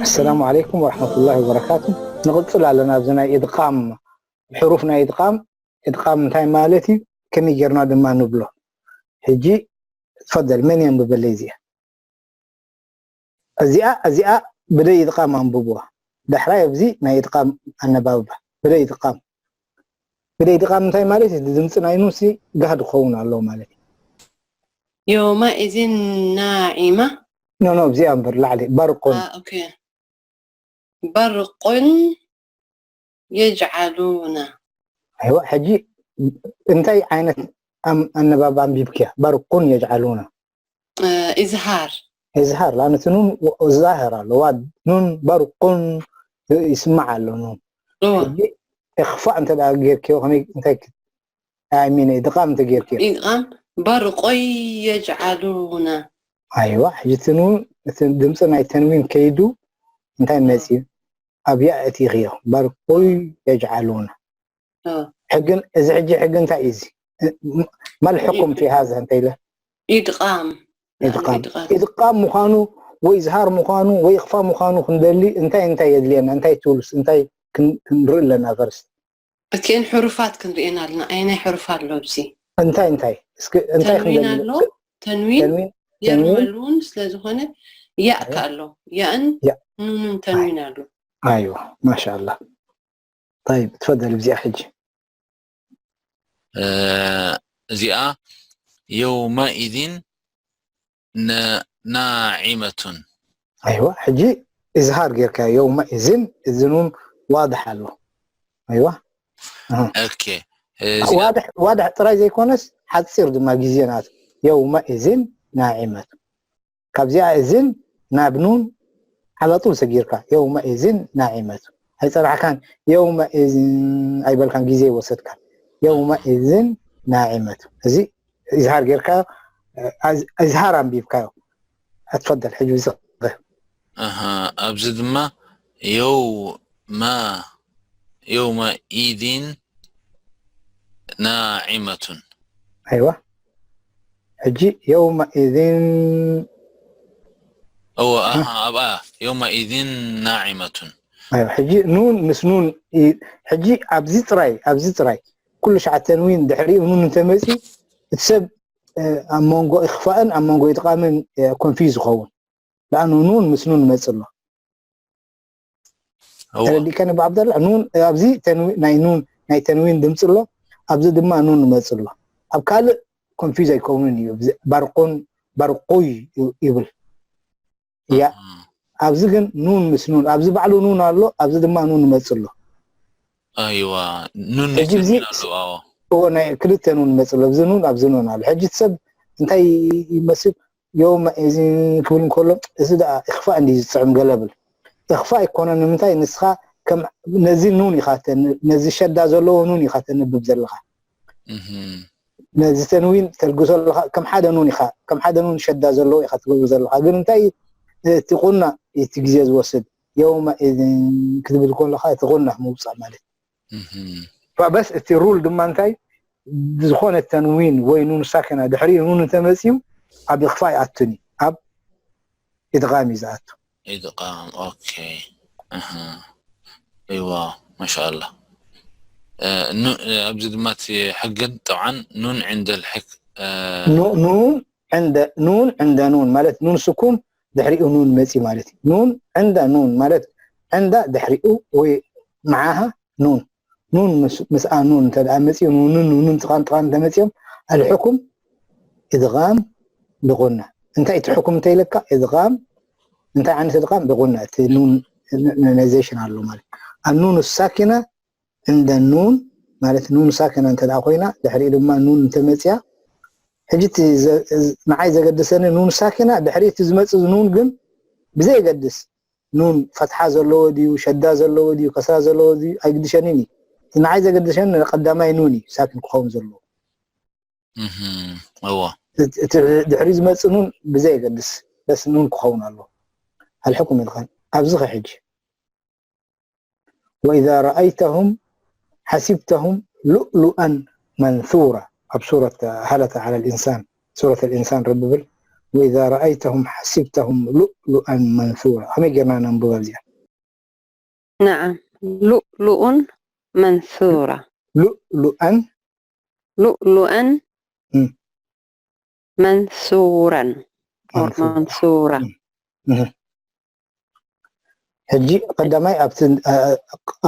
السلام عليكم ورحمة الله وبركاته. نقصل على نابزنا إدغام، حروفنا إدغام. إدغام እንታይ ማለት እዩ? ከመይ ጌርና ድማ ንብሎ? ሕጂ ትፈደል፣ መን የንብበለይ እዚኣ? እዚኣ እዚኣ ብደይ ኢድቃም ኣንብብዋ። ዳሕራይ ኣብዚ ናይ ኢድቃም ኣነባብባ ብደይ ኢድቃም። ብደይ ኢድቃም እንታይ ማለት እዩ? ድምፂ ናይ ኑንሲ ጋህዲ ክኸውን ኣለዎ ማለት እዩ። يومئذ ناعمة. ኖ ኖ እዚኣ እምበር ላዕሊ በርቁን آه، أوكي. برق يجعلون. ኣይዋ ሕጂ እንታይ ዓይነት ኣም- ኣነባብ ኣንቢብክያ? በርቁን የጅዓሉና آه، إزهار. እዝሃር ላነቲ ኑን ዛህር ኣሎ ዋ ኑን በርቁን ይስማዕ ኣሎ ኑን أوه. ሕጂ እኽፋእ እንተ ደኣ ጌርክዮ ከመይ እንታይ ክ- ኣይ ሚን ድቓም እንተ ጌርክዮ إدغام. برق يجعلون. ኣይዋ ሕጂ እቲ ኑን እቲ ድምፂ ናይ ተንዊን ከይዱ እንታይ መፅዩ ኣብ ያእ እቲ ይኽዮ በርቁይ የጅዓሉና آه. ሕግን እዚ ሕጂ ሕጊ እንታይ እዩ እዚ ማል ሕኩም ፊ ሃዛ እንታይ ኢለ إدغام. يعني ኢድቃም إدغام. ኢድቃም ምዃኑ ወይ ዝሃር ምዃኑ ወይ እኽፋ ምዃኑ ክንደሊ እንታይ እንታይ የድልየና እንታይ ቱልስ እንታይ ክን- ክንርኢ ኣለና ፈርስት እቲአን ሕሩፋት ክንርእየን ኣለና። ኣየናይ ሕሩፍ ኣሎ ኣብዚ? እንታይ እንታይ እስኪ እንታይ ተንዊን ክንደሊ ኣሎ። ተንዊን ተንዊን የርመ ተንዊን ሉን ስለ ዝኾነ ያእ ኣዎ። ከ ኣሎ። ያእን ያእ። ኑንን ተንዊን ኣሎ። ኣይዋ ማሻኣላ طيب ትፈደል እዚኣ ሕጂ እዚኣ የውመኢዚን ናዒመቱን ኣይዋ ሕጂ እዝሃር ጌርካ የውመ እዝን እዝኑን ዋድሕ ኣሎ ኣይዋ ኦኬ ዋድሕ ዋድሕ ጥራይ ዘይኮነስ ሓፂር ድማ ግዜ ናት የውመ እዝን ናዒመቱ ካብዚኣ እዝን ናብ ኑን ዓላጡል ሰጊርካ የውመ እዝን ናዒመቱ ኣይፀናሕካን የውመ እዝን ኣይበልካን ግዜ ይወሰድካ የውመ እዝን ናዒመቱ እዚ እዝሃር ጌርካ እዝሃር ኣንቢብካዮ ኣትፈደል ሕጂ ብዚ ኣብዚ ድማ የውመ የውመ ኢዚን ናዒመቱን ኣይዋ ሕጂ የውመ ኢዚን እወ ኣብኣ የውመ ኢዚን ናዒመቱን ሕጂ ኑን ምስ ኑን ሕጂ ኣብዚ ጥራይ ኣብዚ ጥራይ ኩሉ ሸዓ ተንዊን ድሕሪኡ ኑን እንተመፂ እቲ ሰብ ኣብ መንጎ ኢኽፋእን ኣብ መንጎ ኢጥቃምን ኮንፊዝ ይኸውን ለኣኑ ኑን ምስ ኑን መፅ ኣሎ ተረዲእከኒ ብዓብደላ ኑን ኣብዚ ናይ ኑን ናይ ተንዊን ድምፂ ኣሎ ኣብዚ ድማ ኑን መፅ ኣሎ ኣብ ካልእ ኮንፊዝ ኣይከውንን እዩ ባርቁን ባርቁይ ይብል እያ ኣብዚ ግን ኑን ምስ ኑን ኣብዚ ባዕሉ ኑን ኣሎ ኣብዚ ድማ ኑን መፅ ኣሎ ኣይዋ ኑን ሕጂ እዚ እዎ ናይ ክልተ ኑን መፅ ኣሎ ኣብዚ ኑን ኣብዚ ኑን ኣሎ ሕጂ ሰብ እንታይ ይመስል የውመ እዚ ክብል እንከሎ እዚ ደኣ ኢኽፋእ እንዲ ዝፅዕም ገለ ብል ኢኽፋእ ኣይኮነ ንምንታይ ንስኻ ነዚ ኑን ኢኻ ነዚ ሸዳ ዘለዎ ኑን ኢኻ ተንብብ ዘለኻ ነዚ ተንዊን ተልግሶ ኣለኻ ከም ሓደ ኑን ኢኻ ከም ሓደ ኑን ሸዳ ዘለዎ ኢኻ ትገብር ዘለኻ ግን እንታይ እቲ ቁና እቲ ግዜ ዝወስድ የውመ ክትብል ከለኻ እቲ ቁና ምውፃእ ማለት በስ እቲ ሩል ድማ እንታይ ዝኾነ ተንዊን ወይ ኑን ሳኪና ድሕሪ ኑን እንተመፅዩ ኣብ ኢኽፋእ ይኣቱን እዩ ኣብ ኢድጋም እዩ ዝኣቱ ኢድጋም ኦኬ እዋ ማሻኣላ ኣብዚ ድማ እቲ ሕግን ጠብዓን ኑን ዕንደ ልሕክ ኑን ዕንደ ኑን ማለት ኑን ስኩን ድሕሪኡ ኑን መፂ ማለት እዩ ኑን ዕንደ ኑን ማለት ዕንዳ ድሕሪኡ ወይ መዓሃ ኑን ኑን ምስኣ ኑን እንተ ደኣ መፂኡ ኑንን ኑንን ጥቓን ጥቓን እንተመፂኦም ኣልሕኩም ኢድጋም ብቑና እንታይ እቲ ሕኩም እንተ ኢለካ ኢድጋም እንታይ ዓይነት ኢድጋም ብቑና እቲ ኑን ኖርማላይዜሽን ኣሎ ማለት ኣኑን ሳኪና እንደ ኑን ማለት ኑን ሳኪና እንተ ደኣ ኮይና ድሕሪኡ ድማ ኑን እንተመፅያ ሕጂ ንዓይ ዘገድሰኒ ኑን ሳኪና ድሕሪ እቲ ዝመፅእ ኑን ግን ብዘየገድስ ኑን ፈትሓ ዘለዎ ድዩ ሸዳ ዘለዎ ድዩ ከስራ ዘለዎ ድዩ ኣይግድሸንን እዩ እቲ ንዓይ ዘገድሸኒ ቀዳማይ ኑን እዩ ሳኪን ክኸውን ዘለዎ እዎ እቲ ድሕሪ ዝመፅእ ኑን ብዘየገድስ በስ ኑን ክኸውን ኣለዎ ኣልሕኩም ኢልኸን ኣብዚ ኸ ሕጂ وإذا رأيتهم حسبتهم لؤلؤا منثورا ኣብ ሱረት ሃለተ على الإنسان ሱረት ኣልኢንሳን ረቢ ብል፣ ወኢዛ ረኣይተሁም ሓሲብተሁም ሉእሉኣን መንሱራ። ከመይ ጌርና ነንብባ እዚኣ? نعم. لؤلؤا منثورا. ሉእሉኣን لؤلؤا م. منثورا. منثورا. منثورا. እህ። ሕጂ ቀዳማይ ኣብቲ ኣ-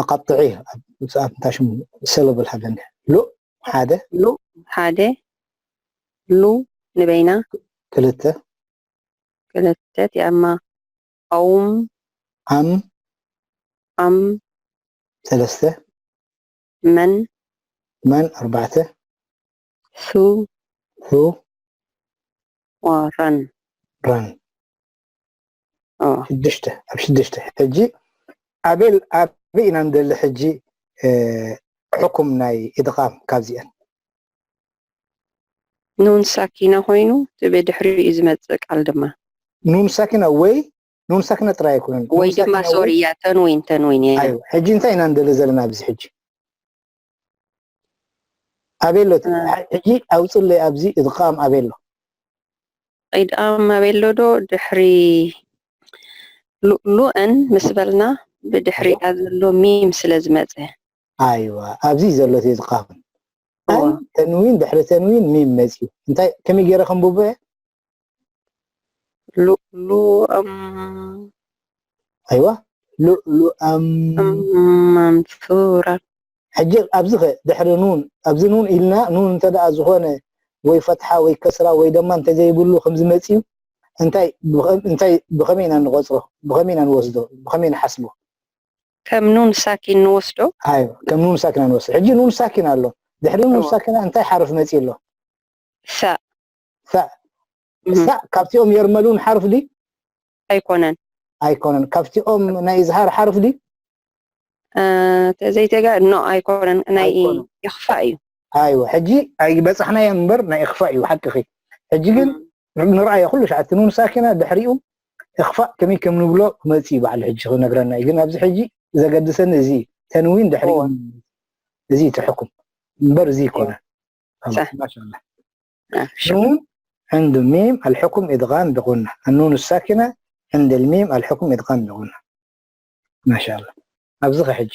ኣቃጥዒ ኣብ- ኣብ እንታይ ሽሙ ሰለብል ሃለኒ። ሉእ ሓደ ሉ ሓደ ሉ ንበይና ክልተ ክልተ ቲኣማ ኣውም ኣም ኣም ሰለስተ መን መን ኣርባዕተ ሱ ሱ ዋራን ራን ኦ ሽዱሽተ ኣብ ሽዱሽተ ሕጂ ኣቤል ኣበይ ኢና ንደሊ ሕጂ እ፣ ሕኩም ናይ ኢድቃም ካብዚአን ኑን ሳኪና ኮይኑ እቲ ብድሕሪኡ ዝመፅእ ቃል ድማ ኑን ሳኪና ወይ ኑን ሳኪና ጥራይ ኣይኮነን ወይ ኑን ሳኪና ድማ ሶርያ ተንዊን ተንዊን እያ ኣዩ ሕጂ እንታይ ኢና ንደሊ ዘለና ኣብዚ ሕጂ ኣቤሎ እ። ሕጂ ኣውፅለይ ኣብዚ ኢድቃም ኣቤሎ ኢድቃም ኣቤሎ ዶ ድሕሪ ሉእሉእን ምስ በልና ብድሕሪኣ ዘሎ ሚም ስለ ዝመፀ ኣይዋ ኣብዚ ዘሎ ኢድቃም እወ። ኣን ተንዊን ድሕሪ ተንዊን ሚም መፅዩ እንታይ ከመይ ገይረ ከንብቦ እየ ሉእሉእም ኣይዋ ሉእሉኣም መንሱራ ሕጂ ኣብዚ ኸ ድሕሪ ኑን ኣብዚ ኑን ኢልና ኑን እንተ ደኣ ዝኾነ ወይ ፈትሓ ወይ ከስራ ወይ ደማ እንተዘይብሉ ከም ዝመፅዩ እንታይ ብኸም- እንታይ ብኸመይ ኢና ንቆፅሮ ብኸመይ ኢና ንወስዶ ብኸመይ ንሓስቦ ከም ኑን ሳኪን ንወስዶ ኣይ ከም ኑን ሳኪና ንወስዶ ሕጂ ኑን ሳኪን ኣሎ ድሕሪ ኑን እወ። ሳኪና እንታይ ሓርፍ መፂ ኣሎ ሳእ ሳእ እህ፣ ሳእ ካብቲኦም የርመሉን ሓርፍ ድዩ ኣይኮነን ኣይኮነን ካብቲኦም ናይ እዝሃር ሓርፍ ድዩ እ፣ ተዘይተጋ ኖ ኣይኮነን ናይ ኣይኮነን። ይኽፋእ እዩ ኣይወ ሕጂ ኣይበፃሕናዮ እምበር ናይ እኽፋእ እዩ ሓቅኺ ሕጂ ግን ንርኣዮ ኩሉ ሸዓቲ ኑን ሳኪና ድሕሪኡ እኽፋእ ከመይ ከም ንብሎ ክመፅእ እዩ ባዕሉ ሕጂ ክነግረና እዩ ግን ኣብዚ ሕጂ ዘገድሰኒ እዚ እዩ። ተንዊን ድሕሪኡ እወ። እዚ እዩ እቲ ሕኩም እምበር እዚ ይኮነ ሳሕ። ማሻላ እ፣ ሽኩር። ኑን ዕንድ ሚም ኣልሕኩም ኢድቃም ብቁና ኣኑን ሳኪና ዕንድ ልሚም ኣልሕኩም ኢድቃም ብቁና ማሻላ ኣብዚ ኸ ሕጂ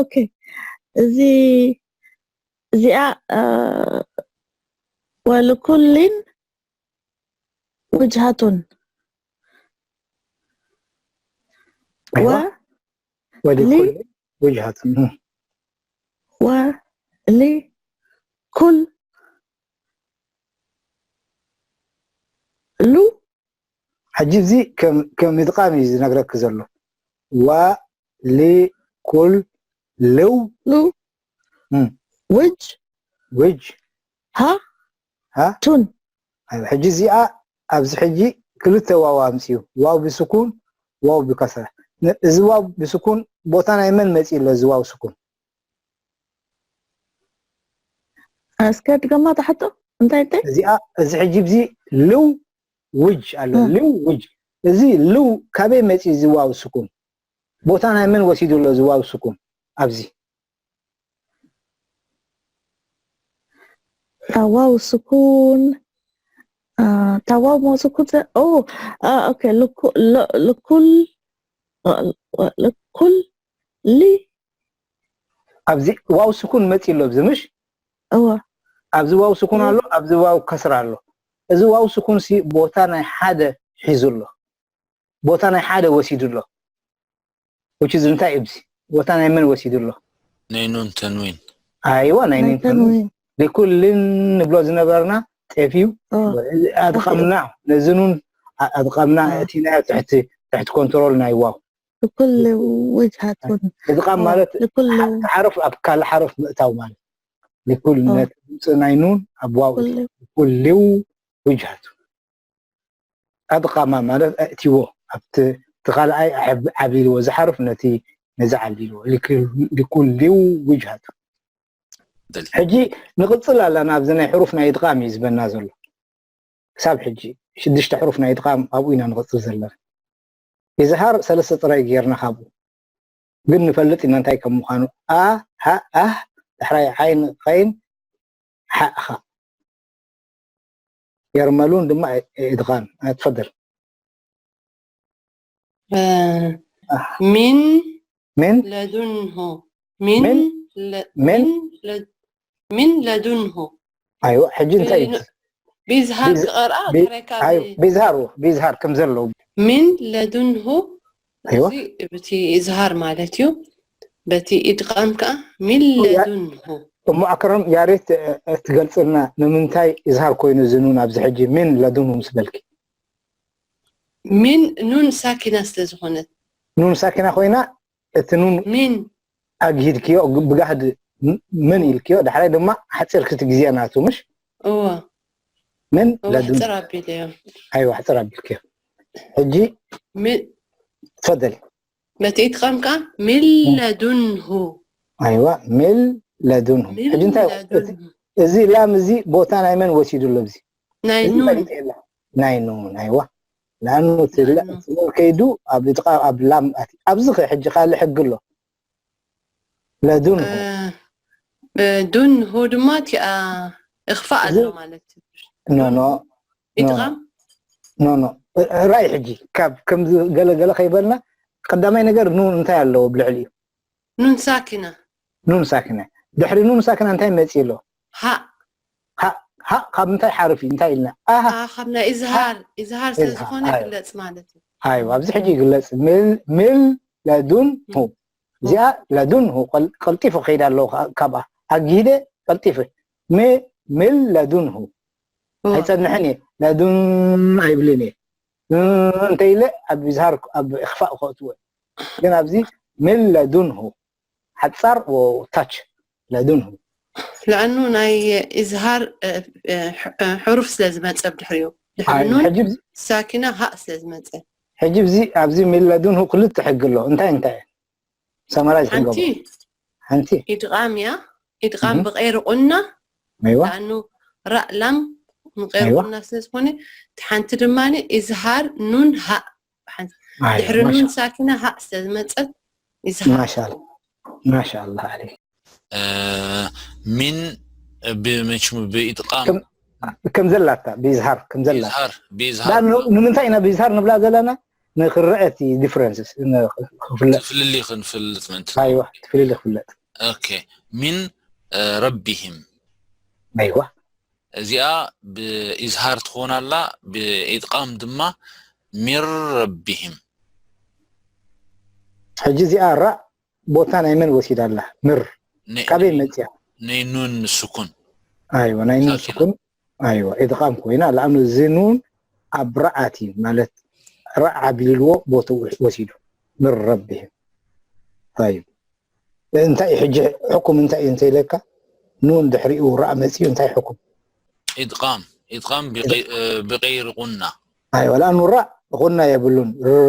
ኦኬ እዚ እዚኣ ወልኩልን ውጅሃቱን ኣይዋ ወ ወሊኩል ሊ- ውጅሃት ወሊኩል ሉ ሕጂ እዚ ከም ከም ምጥቃም እዩ ዝነግረኪ ዘሎ ዋ ሊ ኩል ልው ሉ እም። ውጅ ውጅ ሃ ሃ ቱን ሕጂ እዚኣ ኣብዚ ሕጂ ክልተ ዋው ኣምፅኡ ዋው ብስኩን ዋው ብከስራ ን- እዚ ዋው ብስኩን ቦታ ናይ መን መፂ ኣሎ እዚ ዋው ስኩን እስከ ድገማ ተሓቶ እንታይ እንታይ እዚኣ እዚ ሕጂ እዚ ልው ውጅ ኣሎ እ። ልው ውጅ እዚ ልው ካበይ መፂ እዚ ዋው ስኩን ቦታ ናይ መን ወሲዱ ኣሎ እዚ ዋው ስኩን ኣብዚ ታዋው ስኩን አ፣ ታዋው ሞ ስኩን ዘ- ኦ አ፣ ኦኬ ልኩ- ል- ልኩል ል- ልኩል ሊ ኣብዚ ዋው ስኩን መፂ ኣሎ ኣብዚ ምሽ እወ ኣብዚ ዋው ስኩን ኣሎ ኣብዚ ዋው ከስራ ኣሎ እዚ ዋው ስኩን ሲ ቦታ ናይ ሓደ ሒዙ ኣሎ ቦታ ናይ ሓደ ወሲዱ ኣሎ which is እንታይ እዩ እዚ ቦታ ናይ መን ወሲዱ ኣሎ ናይ ኑን ተንዊን ኣይዋ ናይ ናይ ኒንተን ተንዊን ሊኩልን ንብሎ ዝነበርና ጠፍዩ ኦ ኣድቃምና ነዚ ኑን ኣ- ኣድቃምና ኦ። እቲ ናይ ትሕቲ ትሕቲ ኮንትሮል ናይ ዋው ልኩል ውጅሃቱን እድቃም ኦ፣ ማለት ልኩል ሓረፍ ኣብ ካልእ ሓረፍ ምእታው ማለት ሊኩል ኦ። ነቲ ድምፂ ናይ ኑን ኣብ ዋው ኩል ኩልው ውጅሃቱ ኣድቃማ ማለት ኣእትዎ ኣብቲ እቲ ካልኣይ ኣዕብ- ዓብልዎ ዝሓርፍ ነቲ ነዚ ዓብልዎ ሊኩልው ውጅሃቱ ደሊ ሕጂ ንቕፅል ኣለና ኣብዚ ናይ ሕሩፍ ናይ ኢድቃም እዩ ዝበና ዘሎ ክሳብ ሕጂ ሽዱሽተ ሕሩፍ ናይ ኢድቃም ኣብኡ ኢና ንቕፅል ዘለና ይዝሃር ሰለስተ ጥራይ ጌርና ካብኡ ግን ንፈልጥ ኢና እንታይ ከም ምዃኑ ኣ ሃ ኣህ ዳሕራይ ዓይን ኸይን ሓእኻ የርመሉን ድማ ኢድቓም ትፈደል ሚን ምን ለዱንሁ ሚን ምን? ለ- ምን? ሚን ለ- ሚን ለዱንሁ ኣይዋ ሕጂ እንታይ እዩ? ቢዝሃር ቢዝ- ክቐርኣ ቢ- ድሕረይ ካብ ኣይ- ቢዝሃር ዎ- ቢዝሃር ከም ዘለዉ ሚን ለዱንሁ ኣይዋ እዚ ብቲ ኢዝሃር ማለት እዩ። በቲ ኢድቓም ከዓ ሚን ያ- ለዱንሁ እሞ ኣክረም ያሬት እ፣ ትገልፅልና ንምንታይ ኢዝሃር ኮይኑ እዚ ኑን ኣብዚ ሕጂ ምን ለዱንሁ ምስ በልኪ ሚን ኑን ሳኪና ስለ ዝኾነት ኑን ሳኪና ኮይና እቲ ኑን ሚን ኣግሂድክዮ ግ- ብጋህዲ ም- ምን ኢልክዮ ዳሕራይ ድማ ሓፂር ክቲ ግዜ ናቱ ምሽ እዎ ምን እዎ ለዱን ሕፅር ኣቢለዮ ኣይዋ ሕፅር ኣቢልክዮ ሕጂ ሚን ትፈደል በቲ ኢድቓም ከዓ ሚን ለዱንሁ ኣይዋ ምን ለዱንሁ ሚን ሕጂ እንታይ ለዱንሁ እዚ ላም እዚ ቦታ ናይ መን ወሲዱ ኣሎ እዚ ናይ እዚ ኑን ፈሊጠ የለ ናይ ኑን ኣይዋ ንኣኑ ናይ ኑን። ከይዱ ኣብ ኢድቓ ኣብ ላም ኣትዩ ኣብዚ ኸ ሕጂ ካልእ ሕጊ ኣሎ ለዱንሁ እ፣ እ፣ ዱንሁ ድማ እቲኣ እኽፋእ እዚ- ኣሎ ማለት እዩ ኖ ኖ ኢድቓም ኖ ኖ ራይ ሕጂ ካብ ከምዚ ገለገለ ከይበልና ቀዳማይ ነገር ኑን እንታይ ኣለዎ ኣብ ልዕሊኡ ኑን ሳኪና ኑን ሳኪና ድሕሪ ኑን ሳኪና እንታይ መፂ ኣሎ ሃእ ሃእ ካብ ምንታይ ሓርፍ እዩ እንታይ ኢልና ኣሃ ኣሃ ካብ ናይ ኢዝሃር ኢዝሃር ስለ ኢዝሃር፣ ዝኾነ ኣዮ። ይግለፅ ማለት እዩ ኣይ ኣብዚ ሕጂ ይግለፅ ምል ምል ለዱን ሁ እዚኣ ለዱን ሁ ቀል- ቀልጢፉ ከይዳ ኣለዎ ከ- ካብኣ ኣግሂደ ቀልጢፉ ም- ምል ለዱን ሁ እዎ። ኣይፀንሕን እየ ለዱን ኣይብልን እየ እ- እንተ ኢለ ኣብ ኢዝሃር ኣብ እኽፋእ ከእትዎ እየ። ግን ኣብዚ ምል ለዱን ሁ ሓፃር ታች ለዱን ሁ ለኣኑ ናይ ኢዝሃር እ፣ እ፣ ሕ- እ፣ ሕሩፍ ስለ ዝመፀ ብድሕሪኡ ድሕሪ ኑን ሕጂ ሳኪና ሃእ ስለ ዝመፀ ሕጂ ኣብዚ ኣብዚ ምል ለዱን ሁ ክልተ ሕጊ ኣሎ እንታይ እንታይ ሰመራይዝ ሓንቲ ክንገብሮ ሓንቲ ኢድቓም እያ ኢድቓም እህ። ብቀይሪ ቁና ኣይዋ ለኣኑ ራእ ላም ንቀይሪ ኣይዋ። ቁና ስለ ዝኾነ እቲ ሓንቲ ድማ ኢዝሃር ኑን ሃእ ሓንቲ ኣይዋ ድሕሪ ኑን ሳኪና ሃእ ስለ ዝመፀት ኢዝሃር ማሻላ ማሻላ ዓለይክ እ፣ ሚን ብመችሙ ብኢድቃም ከም- ከም ዘላታ ብኢዝሃር ከም ዘላታ ብኢዝሃር ብኢዝሃር ዳ ን- ንምንታይ ኢና ብኢዝሃር ንብላ ዘለና ንክረአ እቲ ዲፍረንስስ ክፍለጥ ፍልልይ ክንፈልጥ ምእንቲ ኣይዋ እቲ ፍልልይ ክፍለጥ ኦኬ ሚን እ፣ ረቢሂም ኣይዋ እዚኣ ብኢዝሃር ትኾን ኣላ ብኢድቃም ድማ ሚን ረቢሂም ሕጂ እዚኣ ራ ቦታ ናይ መን ወሲዳ ኣላ ምር ነ- ካበይ መፅያ ናይ ኑን ስኩን ኣይዋ ናይ ኑን ሳኪና። ስኩን ኣይዋ ኢድቃም ኮይና ለኣኑ እዚ ኑን ኣብ ራኣት እዩ ማለት ራእ ዓቢልዎ ቦትኡ ወሲዱ ምር ረቢሂም ኣይዋ እንታይ እዩ ሕጂ ሕኩም እንታይ እዩ እንተኢለካ ኑን ድሕሪኡ ራእ መፅኡ እንታይ ሕኩም ኢድቃም ኢድቃም ብቀይ- እ፣ ብቀይሪ ቁና ኣይዋ ለኣኑ ራእ ቁና የብሉን ር-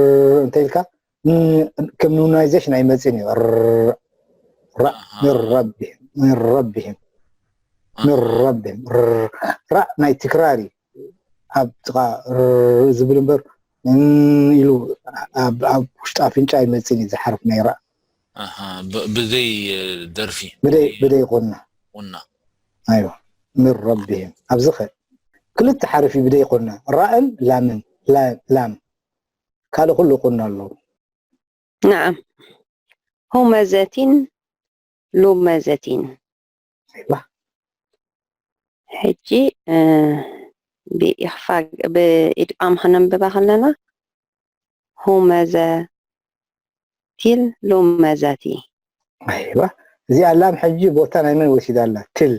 እንተኢልካ ን- ከም ኑናይዜሽን ኣይመፅን እዩ ር- ራእ ኣሃ። ምር ረቢሂም ምር ረቢሂም ምር ረቢሂም ር- ራእ ናይ ትክራር እዩ ኣብ ጥቃ ር- ዝብል እምበር ን- ኢሉ ኣብ ኣብ ውሽጢ ኣፍንጫ ኣይመፅን እዩ ዝሓርፍ ናይ ራእ ኣሃ፣ ብ- ብዘይ እ፣ ደርፊ ብደይ ብደይ ቁና ቁና ኣይዋ ምር ረቢሂም ኣብዚ ኸ ክልተ ሓርፍ እዩ ብደይ ቁና ራእን ላምን ላ- ላም ካልእ ኩሉ ቁና ኣለዎ نعم همزة لمزة ኣይዋ ሕጂ እ፣ ብኢኽፋ ብኢድቃም ከነንብባ ከለና همزة ቲል ሉመዛቲ ኣይዋ እዚኣ ላም ሕጂ ቦታ ናይ መን ወሲዳ ኣላ ትል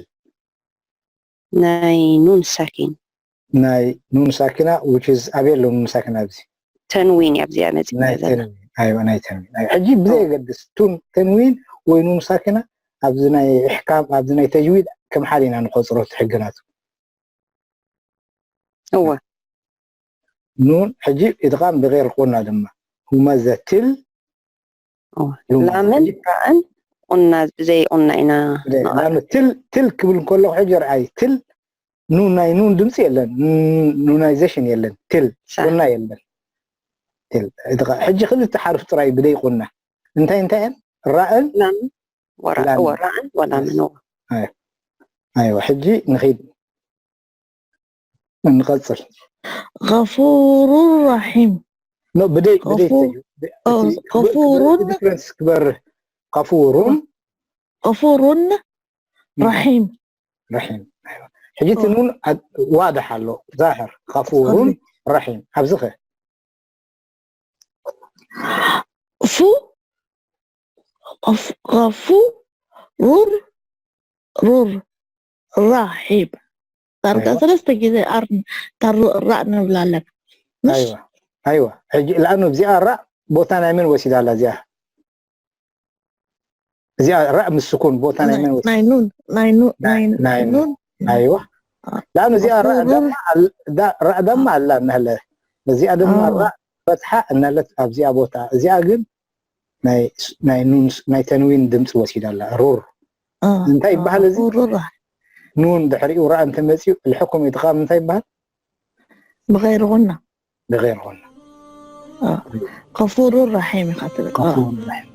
ናይ ኑን ሳኪን ናይ ኑን ሳኪና which is ኣበይ ኣሎ ኑን ሳኪና ኣብዚ ተንዊን እያ ኣብዚኣ መፂ ናይ ተንዊን ኣይዋ ናይ ተንዊን ኣይ- ሕጂ ብዘየገድስ ቱን ተንዊን ወይ ኑን ሳኪና ኣብዚ ናይ እሕካም ኣብዚ ናይ ተጅዊድ ከም ሓደ ኢና ንቆፅሮ እቲ ሕግናቱ እወ ኑን ሕጂ ኢድቃም ብغير ቁና ድማ همزة ቲል እወ ላምን ራእን ቁና ብዘይ ቁና ኢና ንቐርብ ትል ትል ክብል እንከለኹ ሕጂ ርኣይ ትል ኑን ናይ ኑን ድምፂ የለን ኑናይዜሽን የለን ትል ሳዕ ቁና የለን ትል ሕጂ ክልተ ሓርፍ ጥራይ ብደይ ቁና እንታይ እንታይ እየን ራእን ላምን ወራእ ላምን። ወራእን ወላምን እዎ። ኣይዋ ሕጂ ንኺድ ንቐጽል غفور رحيم ኖ ብደይ ብደይ غفور እዩ። اه እቲ غفور ዲፍረንስ ክበርህ غفور غفور رحيم رحيم ኣይዋ ሕጂ እቲ ኑን ዋ ድሓ ኣሎ ዛህር غفور رحيم ኣብዚ ኸ ፉ غف- غفور رور رحيم ዳርጋ ኣይዋ። ሰለስተ ግዜ ኣር ታሩ ራእ ንብላ ኣለና ምሽ ኣይዋ ኣይዋ ሕጂ ለኣኑ እዚኣ ራእ ቦታ ናይ መን ወሲዳ ኣላ እዚኣ እዚኣ ራእ ምስ ስኩን ቦታ ናይ መን ወሲዳ ናይ ኑን ናይ ኑን ናይ ናይ ኑን ኣይዋ اه ለኣኑ እዚኣ ራእ غفور ደማ ኣል- ዳ- ራእ ደማ ኣላ እናሃለ እዚኣ ድማ اه ራእ ፈትሓ እናለት ኣብዚኣ ቦታ እዚኣ ግን ናይ ናይ ኑን ናይ ተንዊን ድምፂ ወሲዳ ኣላ ሩር اه እንታይ ይበሃል እዚ غفور رحيم ኑን ድሕሪኡ ራእ እንተመፂኡ الحكم إدغام እንታይ ይበሃል بغير غنة ብغير غنة اه غفور رحيم ኢኻ ትብል اه غفور رحيم